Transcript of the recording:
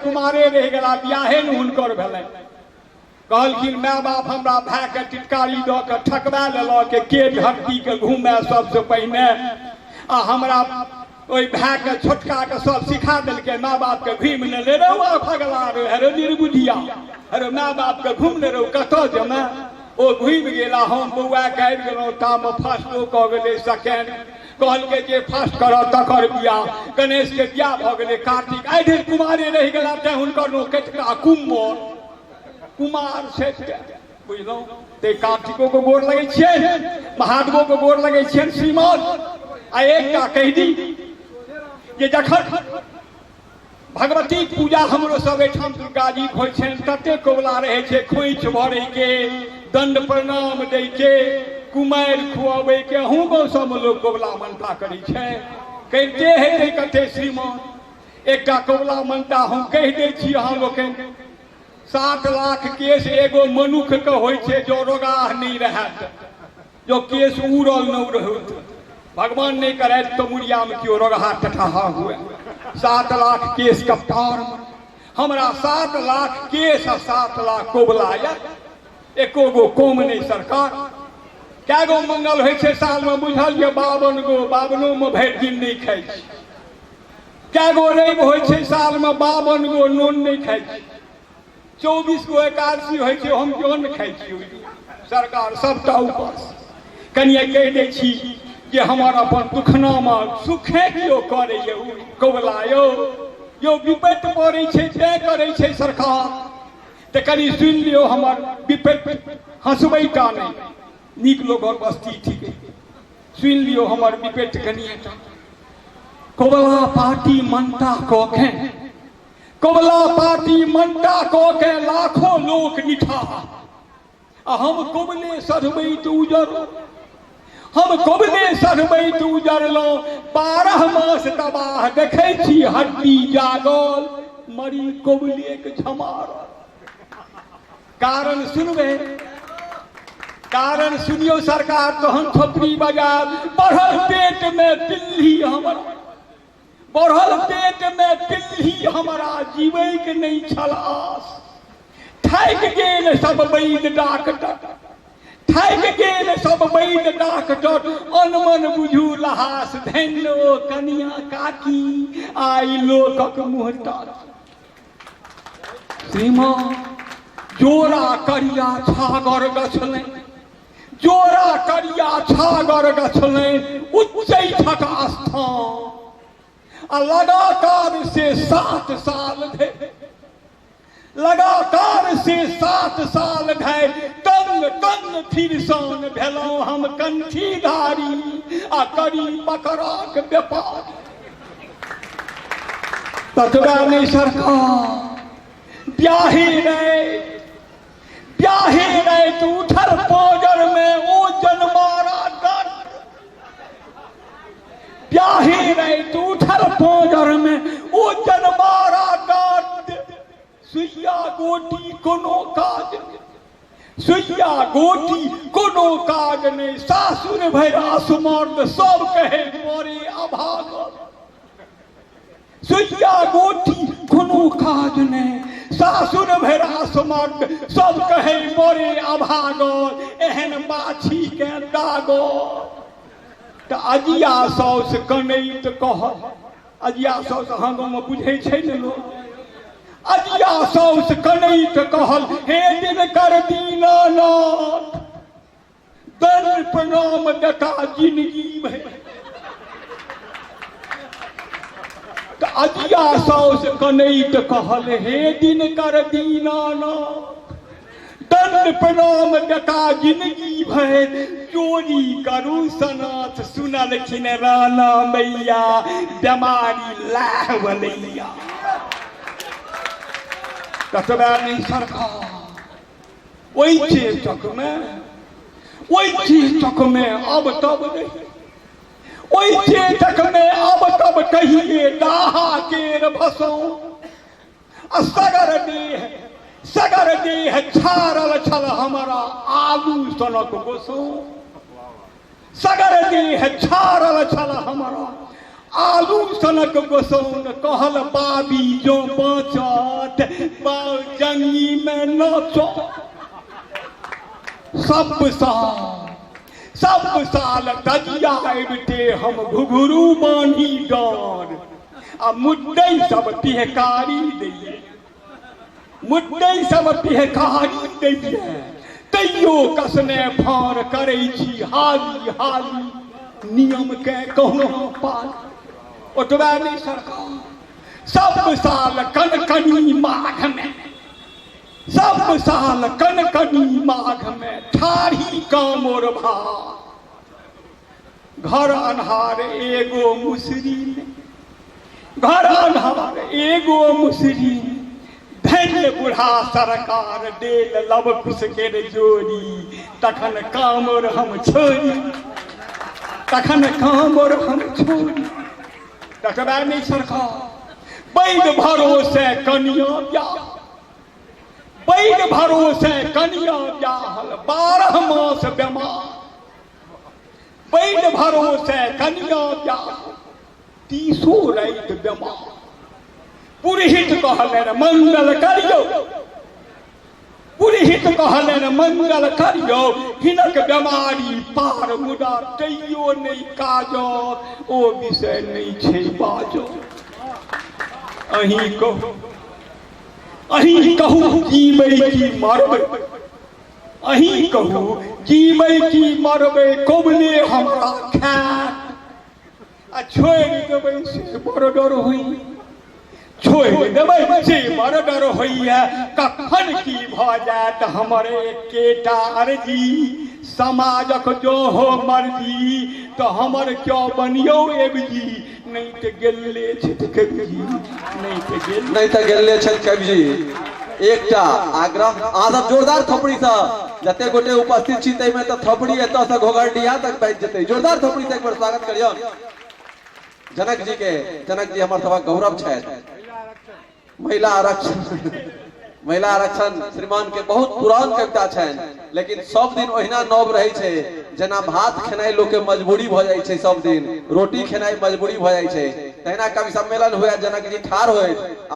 कुमारे रहि गेला, बियाहे ने हुनकर भेलनि। कहलखिन माय बाप हमरा भायके टिटकारी दऽ कऽ ठकबा लेलक के धरतीके घूमे सबसँ पहिने, आ हमरा ओहि भायके छोटकाके सब सिखा देलकै माय बापके घुमि ने ले रौ भगला रे, अरे निर्बुधिया, अरे माय बापके घुमि ले रौ कतऽ जमे। ओ घुमि गेला, हम बौआ के आबि गेलहुँ, तामे फर्स्टो कऽ गेलै सेकेंड, कहलकै जे फर्स्ट करत तकर बियाह। गणेश के बियाह भऽ गेलै, कार्तिक आइ धरि कुमारे रहि गेला, तेँ हुनकर नाम कटिका कुम्मर कुमार छै, बुझलहुँ? ते कार्तिको के गोर लगै छियनि, महादेवो के गोर लगै छियनि श्रीमान। आ एकटा कहि दी जे जखन भगवती पूजा हमरो सब एहिठाम दुर्गा जी होइ छनि, तते कबुला रहै छै खोइछ भरैके, दंड प्रणाम दैके, कुमारि खुअबैके। अहूँ गाँव सबमे लोक कबुला मनता करै छै, करिते हेतै कते श्रीमान। एकटा कबुला मनता हम कहि दै छी अहाँ लोकनि, 7 लाख केस एगो मनुख के होइ छै जो रोगाह नहि रहत, जो केस उड़ल नहि रहत, भगवान नहि करैत तऽ मुड़ियामे केओ रोगहा टटहा हुए। 7 लाख केस कप्तान, हमरा 7 लाख केस आ 7 लाख कोबला यऽ, एको गो कम नहि सरकार। कए गो मंगल होइ छै सालमे बुझल यऽ? 52 गो, 52मे भरि दिन नहि खाइ छी। कए गो रवि होइ छै सालमे? 52 गो, नून नहि खाइ छी। 24 गो एकादशी होइ छै, हम क्यों नहि खाइ छी सरकार, सबटा उपास। कनिए कहि दै छी जे हमर अपन दुखनामा सुखे केओ करैए कबुला यौ, यौ विपत्ति पड़ै छै तैं करै छै सरकार। तऽ कनि सुनि लियौ हमर विपत्ति, हँसबै टा नहि, नीक लोकक बस्ती ठीक, सुनि लियौ हमर विपत्ति कनिए टा। कबुला पार्टी मनता कऽ के, कबुला पार्टी मनता कऽ के लाखों लोक निठा, आ हम कबले सधबैत उजर, हम कबले सधबैत उजरलहुँ, 12 मास तबाह देखै छी हड्डी जागल, मरी कबलेक झमार। कारण सुनबै, कारण सुनियौ सरकार, तहन थोपड़ी बजार। बढ़ल पेट में पिल्ली हमरा, बढ़ल पेट में पिल्ली हमरा, जीवैके नहि छल आस, थाकि गेल सब वैद डॉक्टर, थाकि गेल सब वैद डॉक्टर, अनमन बुझू लहास, धन्य ओ कनिया काकी आइ लोकक मुँह ताकी। श्रीमान जोड़ा करिया छागर गछलनि, जोड़ा करिया छागर गछलनि उच्चैठक स्थान, आ लगातार से 7 साल धरि, लगातार से 7 साल धरि तंग तंग फिरसान भेलहुँ हम कंठीधारी आ करी बकराक व्यापार। ततबा नहि सरकार, ब्याही रे ब्याही रे तू उठल पाजर में ओ जनमारा दर्द, ब्याही रे तू उठल पाजर में ओ जनमारा दर्द, सुइया गोटी कोनो काज नहि, सुइया गोटी कोनो काज नहि, सासुर भरि असमर्द सब कहे मरे अभागल, सुइया गोटी कोनो काज नहि, सासुर भरि असमर्द सब कहे मरे अभागल, एहन माछी के दागल। तऽ अजिया साउस कनैत कहल, अजिया साउस अहाँ गाँवमे बुझै छै ने लोक, अजिया साउस कनैत कहल हे दिनकर दीनानाथ, दंड प्रणाम देता जिंदगी भरि। तऽ अजिया साउस कनैत कहल हे दिनकर दीनानाथ, दंड प्रणाम देता जिंदगी भरि, चोरी करू सनाथ। सुनलखिन राणा मैया बेमारी लाह बनैया। ततबा नहि सरकार, ओहि चेतकमे, ओहि चेतकमे अब तब नहीं, ओहि चेतकमे अब तब कहिए दाहा केर भसौ, आ सगर देह, सगर देह छारल छल हमरा आलू सनक गोसौ, सगर देह छारल छल हमरा आलू सनक गोसाउन कहल पाबी जो बाँचत बाउ जंगी मे नचत। सब साल सब साल तजिया अबिते हम घुघरू बान्ही डाँड़ आ मुद्दै सब पिहकारी दैये, मुद्दै सब पिहकारी दैये, तैयो कसने फाड़ करै छी हाली हाली, नियम के कहुना पाल। ओतबे नहि सरकार, सब साल कनकनी माघ में, सब साल कनकनी माघ में ठाढ़ी कामोर भार, घर अन्हार एगो मुसरी में, घर अन्हार एगो मुसरी में, धन्य बूढ़ा सरकार देल लव कुश के जोड़ी, तखन कामोर हम छोड़ी, तखन कामोर हम छोड़ी। ततबे नहि सरकार, बैद भरोसे कनिया ब्याह, बैद भरोसे कनिया ब्याहल 12 मास बेमार, बैद भरोसे कनिया ब्याहल 30 राति बेमार। पुरोहित कहलनि मंगल करियौ, पुरोहित कहलनि मंगल करियौ, हिनक बेमारी पार, मुदा तैयो नहि काजक, ओ विषय नहि छै बाजो। अहीं कहू, अहीं कहू जीबै की मरबै, अहीं कहू जीबै की मरबै, कबले हमरा खायत आ छोड़ि देबै से बड़ डर होइए, छोड़ि देबै से बड़ डर होइए, कखन की भऽ जायत हमर एकेटा अर्जी, समाजक जो हो मर्जी, तऽ हमर क्यो बनियौ एबजी, नहि तऽ गेले छथि कविजी, नहि तऽ गेल नहि तऽ गेले छथि कविजी। एकटा आग्रह, अहाँ सब जोरदार थपड़ी सँ जते गोटे उपस्थित छी ताहिमे तऽ थपड़ी एतऽ सँ घोघरडीहा तक बाजि जेतै। जोरदार थपड़ी सँ एक बेर स्वागत करियौन जनक जी के। जनक जी हमर सभक गौरव छथि। महिला आरक्षण, महिला आरक्षण श्रीमान के बहुत पुरान कविता छनि, लेकिन सब दिन ओहिना नव रहै छै जेना भात खेनाइ लोक के मजबूरी भऽ जाइ छै, सब दिन रोटी खेनाइ मजबूरी भऽ जाइ छै, तहिना कवि सम्मेलन हुए जनक जी ठाढ़ होइत।